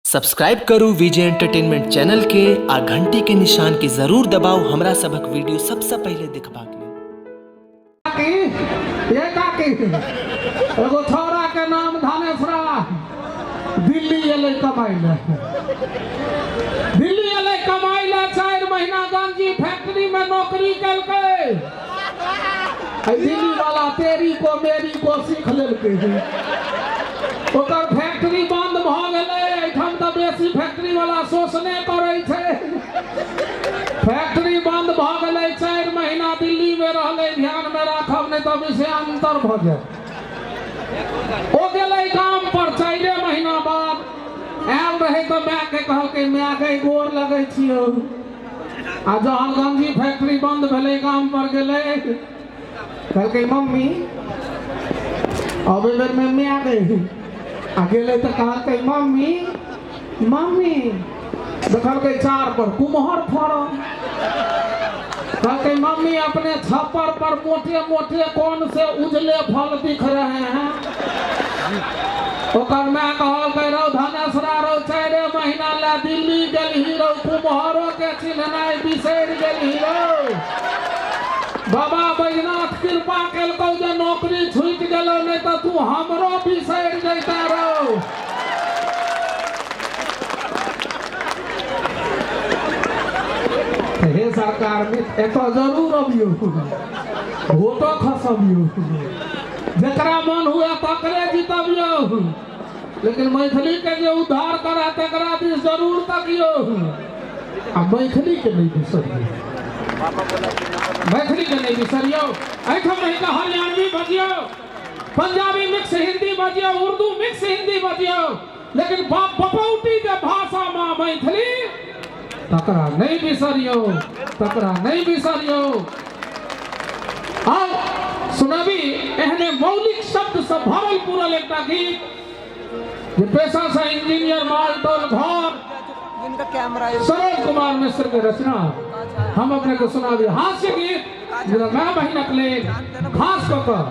Subscribe करू विजय entertainment channel के आ घंटी के निशान के जरूर दबाउ हमरा सभक वीडियो सबसँ पहिले देखबाक लेल। काकी ये काकी, एगो छौड़ा के नाम धनेश्वरा, दिल्ली एलै कमाइ लए, दिल्ली एलै कमाइ लए, 4 महीना गंजी फैक्ट्री में नौकरी केलकै। दिल्ली वाला तेरी को मेरी को सीख लेलकै, ओकर फैक्ट्री बंद भऽ गेलै। एहिठाम तऽ बेसी फैक्ट्री वाला शोषणे करै छै। फैक्ट्री बंद भऽ गेलै, 4 महीना दिल्ली में रहलै, ध्यान में राखब नहि तऽ विषयांतर भऽ जायत। ओ गेलै गाम पर, 4 महीना बाद आयल रहै तऽ मायके कहलकै, माय के गोर लगै छियौ। आ जहन गंजी फैक्ट्री बंद भेलै, गाम पर गेलै, कहलकै मम्मी अबे बेर में माय गई। आ गेलै तऽ कहलकै मम्मी मम्मी, देखलकै चार पर कुम्हर फड़ल। कहलकै मम्मी अपने छप्पर पर मोटे मोटे कौन से उजले फल दिख रहे हैं। ओकर माय कहलकै रौ धनेश्वरा रौ, 4 महीना ला दिल्ली गेलही रौ, कुम्हरो के चिन्हनाइ बिसरि गेलही रौ। बाबा बैजनाथ कृपा केलकौ जे नौकरी छूटि गेलौ, नहि तऽ तू हमरो बिसरि जैता रौ। हे सरकार, एतऽ जरूर अबियौ, वोटो खसबियौ, जकरा मन हुए तकरे जितबियौ, लेकिन मैथिली के जे उद्धार करे तकरा दिस जरूर तकियौ आ मैथिली के नहीं बिसरियौ, मैथिली के नहीं बिसरियौ। एहिठाम रहि कऽ हरियाणवी बजियौ, पंजाबी मिक्स हिंदी बजियौ, उर्दू मिक्स हिंदी बजियौ, लेकिन बाप बपौटी के भाषा माँ मैथिली तकरा नहीं बिसरियौ, तकरा नहीं बिसरियौ। आउ सुनबी एहने मौलिक शब्द से भरल पूरल एकटा गीत जे पेशा से इंजीनियर मालटोल घर सरोज कुमार मिश्र के रचना हम अपने को सुना दिया। हास्य गीत जेना माय बहिनक लेल खास कऽ कऽ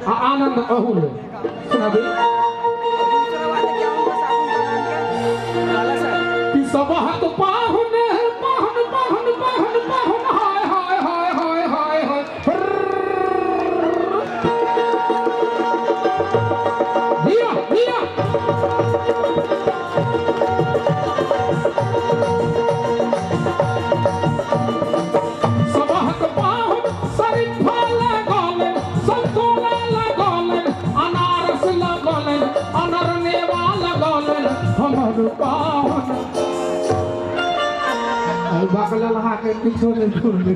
आ आनंद अहू लेल सुना दी। कि सबहक पाहुन पाहुन पाहुन पाहुन पाहुन हाय हाय हाय हाय हाय हाय। हिया हिया सबहक पाहुन शरीफा लगौलन, संतोला लगौलन, अनारस लगौलन, अनरनेवा लगौलन, हमर पाहुन। एहि बकलल अहाँके किछो नहि छोड़लै।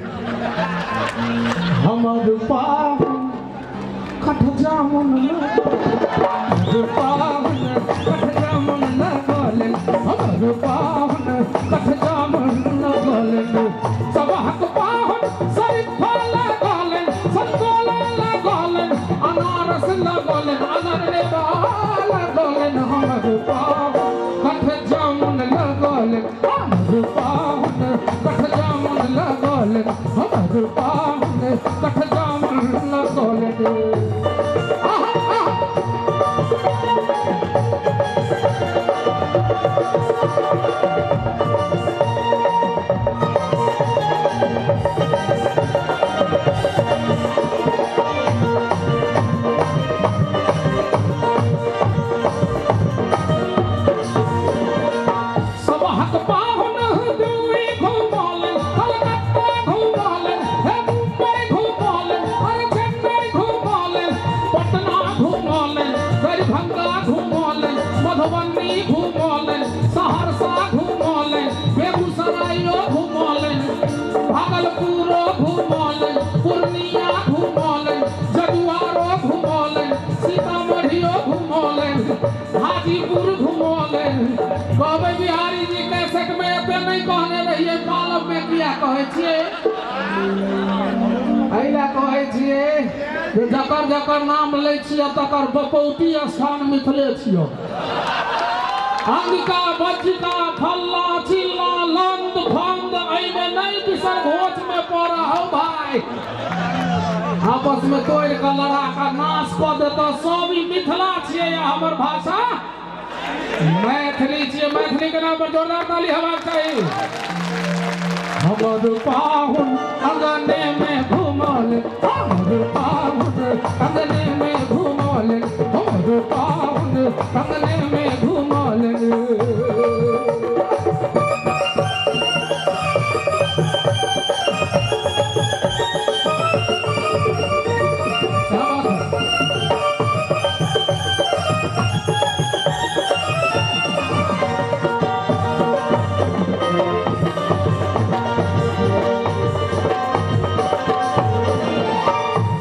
हमर पाहुन कठ जामुन हमर पाहुन कठ जामुन लगौलन, हमर पाहुन कठ जामुन लगौलन। सबहक पाहुन शरीफा लगौलन, संतोला लगौलन, अनारस लगौलन, अनरनेवा लगौलन, हमर पाहुन कठ जामुन लगौलन, हमर पाहुन कठ जामुन लगौलन, हमर पाहुन कठ जामुन लगौलन। आहा आहा सबहक पाहुन दिल्ली घुमौलन, कलकत्ता घुमौलन, हे मुंबई घुमौलन, अरे चेन्नई घुमौलन, पटना घुमौलन, दरभंगा घुमौलन, मधुबनी घुमौलन, सहरसा घुमौलन, बेगूसरायो घुमौलन, भागलपुरो घुमौलन, पूर्णिया घुमौलन, जजुआरो घुमौलन, सीतामढ़ियो घुमौलन, हाजीपुर घुमौलन। कहबै बिहारी जी कैसेट में एते नहीं कहने रहिए, पालब में किया कहै छियै? एहि लए कहै छियै जे जकर जकर नाम लै छियै तकर बपौती स्थान मिथिले छियै। अंगिका बज्जिका फल्ला चिल्ला लंद फंद एहिमे नहीं बिसर घोच में पड़ा हौ भाई। आपस में तोड़ कऽ लड़ा कऽ नाश कऽ देतऽ सब। ई मिथिला छियै आ हमर भाषा। मैथिली छियै। मैथिली के नाम पर जोरदार ताली हेबाक चाही। हमर पाहुन अंगने में घुमल, हमर पाहुन अंगने में घुमल, हमर पाहुन अंगने में घुमल। क्या बात है?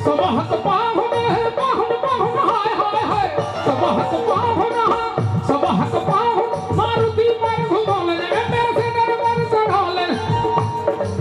सबहक पाहुन है, पाहुन पाहुन हाय हाय हाय, सबहक पाहुन है, सबहक पाहुन मारुति पर घुमौलन, एंडरसेनर पर चढ़ौलन,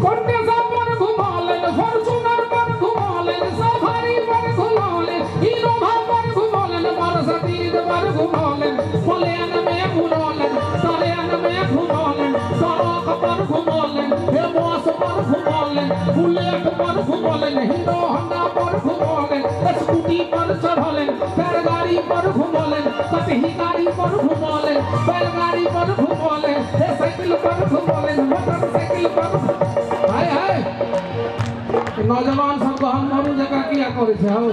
कोन्टेसा पर घुमौलन, फॉर्च्यूनर पर घुमौलन, सफारी पर घुमौलन, इनोवा पर घुमौलन, मर्सिडीज पर घुमौलन, प्लेन में घुमौलन, ट्रेन में घुमौलन, सड़क पर घुमौलन, हे बस पर घुमौलन, बुलेट पर घुमौलन, हीरो होंडा पर घुमौलन, स्कूटी पर चढ़ौलन, बैलगाड़ी पर घुमौलन, कटही गाड़ी पर घुमौलन, बैलगाड़ी पर घुमौलन, हे साइकिल पर घुमौलन, मोटरसाइकिल पर। हाय हाय, नौजवान सबके हम मरू जकाँ किया करै छै हौ?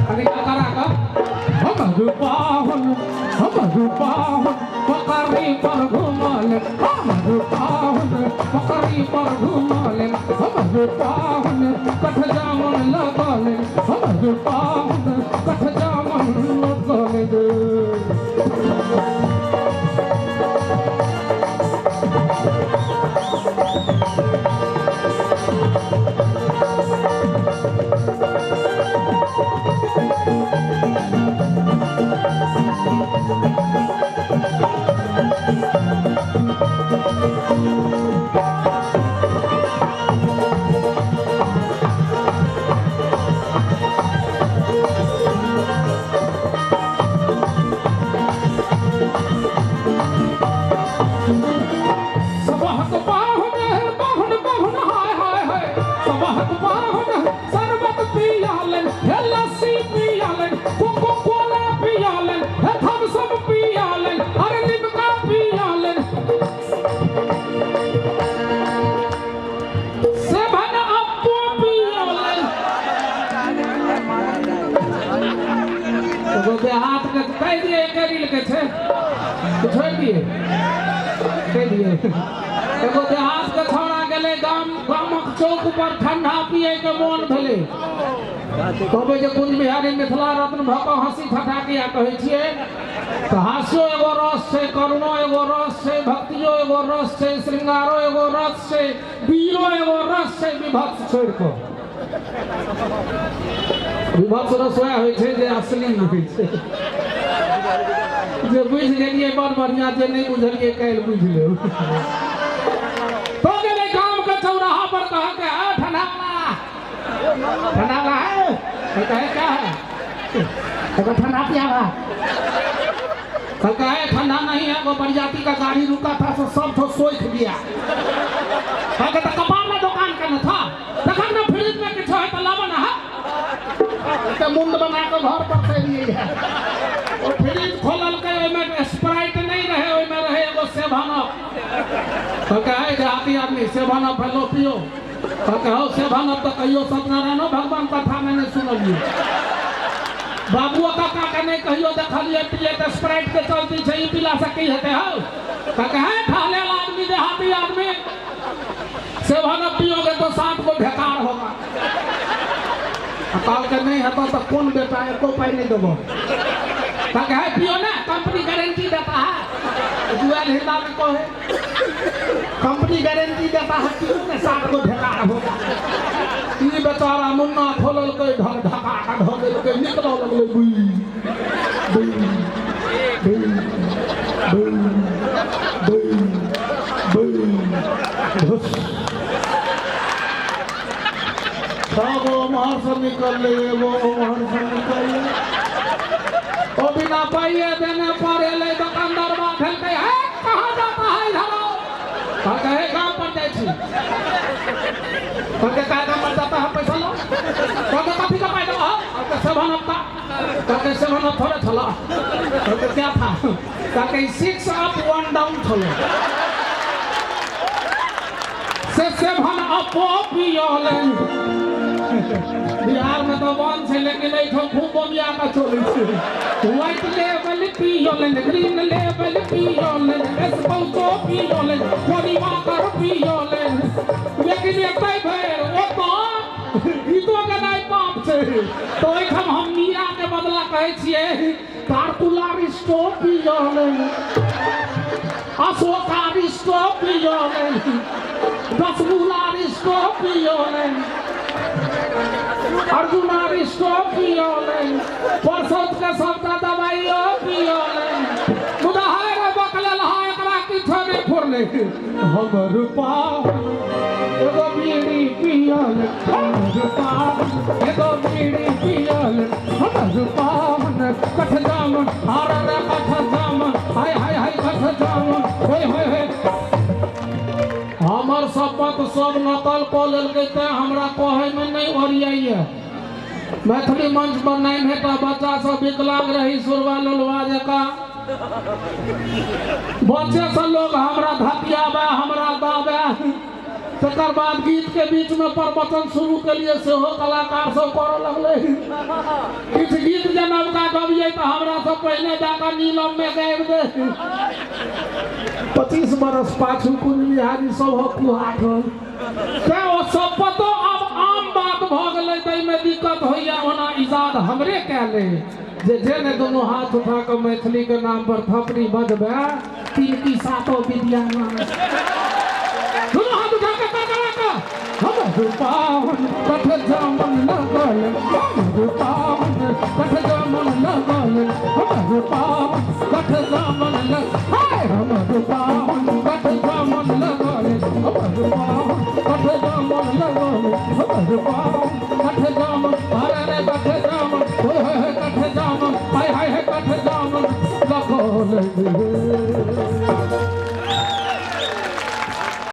कनि करा कऽ। हमर पाहुन, हमर पाहुन बकरी पर घुमल, हमर पाहुन बकरी पर घुमल, हमर पाहुन कठ जामुन लगल, हमर पाहुन कठ जामुन लगल। सबहक पाहुन है, पाहुन पाहुन हाय हाय हाय, सबहक पाहुन शरबत पियालन, हे लस्सी पियालन, कोको कोला पियालन, हे थम्स अप पियालन, अरे लिमका पियालन, सेवन अप्पो पियालन। एगो देहात के कहि दिए, एके रील के छै, छोड़ि दिए, कहि दिए। एगो देहात के छौड़ा गेलै गाम, गामक चौक पर ठंडा पिए के मोन भेलै। कहबै जे कुंज बिहारी मिथिला रत्न भऽ कऽ हंसी ठठा किया कहै छियै? तऽ हास्यो एगो रस छै, करुणो एगो रस छै, भक्तियो एगो रस छै, श्रृंगारो एगो रस छै, वीरो एगो रस छै, विभत्स छोड़ि कऽ। विभत्स रस वएह होइ छै जे अश्लील होइ छै। जे बुझि गेलियै बड़ बढ़िआँ, जे नहि बुझलियै काल्हि बुझि लेब। तो गेलै गाम के चौराहा पर, कहलकै, आ ठंडा वाला, ठंडा वाला है? तो कहे, क्या है? तो ठंडा पियावा। कहलकै, है ठंडा नहीं है, वो बरियाती का गाड़ी रुका था सो सब तो सोख दिया। कहलकै, तो कपार में दुकान के न था, तखन ने फ्रिज में किछो है तो लाबो ना है। तो मुंड बना के घर पर से लिए है। ओ फ्रिज खोललकै, ओहिमे स्प्राइट नहीं रहे, ओहिमे रहे एगो सेवन अप। कहलकै, है देहाती आदमी, सेवन अप है, लो पियो। कहलकै, हौ सेवन अप तऽ कहियो सत्यनारायणो भगवान कथा में नहीं सुनलियै, बाबुओ काका के नहीं कहियो देखलियै पिए, तऽ स्प्राइट के चलती छै, ई पीला से की हेतै हौ? कहलकै, है ठहले आदमी, देहाती आदमी, सेवन अप पियोगे तो 7 गो ढेकार होगा। कहलकै, नहीं हेतौ तऽ कोन बेटा, एको पाइ नहीं देबो। कहलकै, है पियो ना, कंपनी गारंटी देता है, जुएल हिंदा में कहे कंपनी गारंटी देता है, पियो ना, 7 गो ढेकार होगा। ई बेचारा मुन्ना खोललकै, ढक ढका के धऽ देलकै, निकलऽ लगलै बुई बुई बुई बुई बुई बुई धुस। 6 गो ओम्हर से निकललै, एगो ओम्हर से निकललै। ओ बिना पाइए देने पर एलै, दोकानदार बा खेलकै, हे कहाँ जाता है, इधर आओ। कहलकै, हे गाम पर जाइ छी। कहलकै, का गाम पर जाता है, पैसा लो। कहलकै, कथी के पाइ देबह? कहलकै, सेवन अप का। कहलकै, सेवन अप थोड़े छलह। तो क्या था? कहलकै 6 अप 1 डाउन छलो से 7 अप पियलन। बिहार में तो बंद छै लेकिन एहिठाम खूब बमिया के चलै छै। व्हाइट लेवल पियलन, ग्रीन लेवल पियलन, एस्पौचो पियलन, जॉनी वॉकर पियलन, लेकिन एतै भरि ओतऽ गीतो गेनाइ पाप छै। तऽ ओहिठाम हम मीरा के बदला कहै छियै कारतुला रिस्टो पियलन, अशोका रिस्टो पियलन, रसगुल्ला रिस्टो पियलन, अर्जुना रिस्टो पियलन, परसौत के सबटा दवाइयो पियलन, मुदा हाय रे बकलेल हा एकरा किछो नहि फुरलै। हमर पाहुन एगो बीड़ी पियल, हमर पाहुन एगो बीड़ी पियल, हमर पाहुन कठ जामुन हार रे कठ जामुन, हाय हाय हाय कठ जामुन, होय होय होय। हमर शपथ सब नकल कऽ लेलकै तें हमरा कहैमे नहि ओरियाइए। मैथिली मंच पर नहि भेटा बच्चा सब विकलांग रही सुरवा लोलवा जकाँ बच्चे से लोग हमरा धकियाबे हमरा दाबे। तकर बाद गीत के बीच में प्रवचन शुरू के लिए सेहो कलाकार सब करऽ लगलै। किछु गीत जे नवका गबियै तऽ हमरा सब पहिने जाकऽ नीलम में गाबि दे। 25 बरस पाछू कुंज बिहारी सब कुहाठल तें ओ शपथो आब आम बात भऽ गेलै, ताहिमे दिक्कत होइए। ओना इजाद हमरे कयल अइ जे जे ने दुनू हाथ उठा कऽ मैथिली के नाम पर थपड़ी बजबै 3 की 7 विद्या दुनू हाथ उठा कऽ करकरा कऽ हमर पाहुन कठ जामुन लगल, हमर पाहुन कठ जामुन लगल, हमर पाहुन कठ जामुन लगल, हाय हमर पाहुन कठ जामुन लगल, हमर पाहुन कठ जामुन लगल, हमर पाहुन कठ जामुन, अरे रे कठ जामुन, होय होय होय कठ जामुन, हाय हाय हाय कठ जामुन लगल।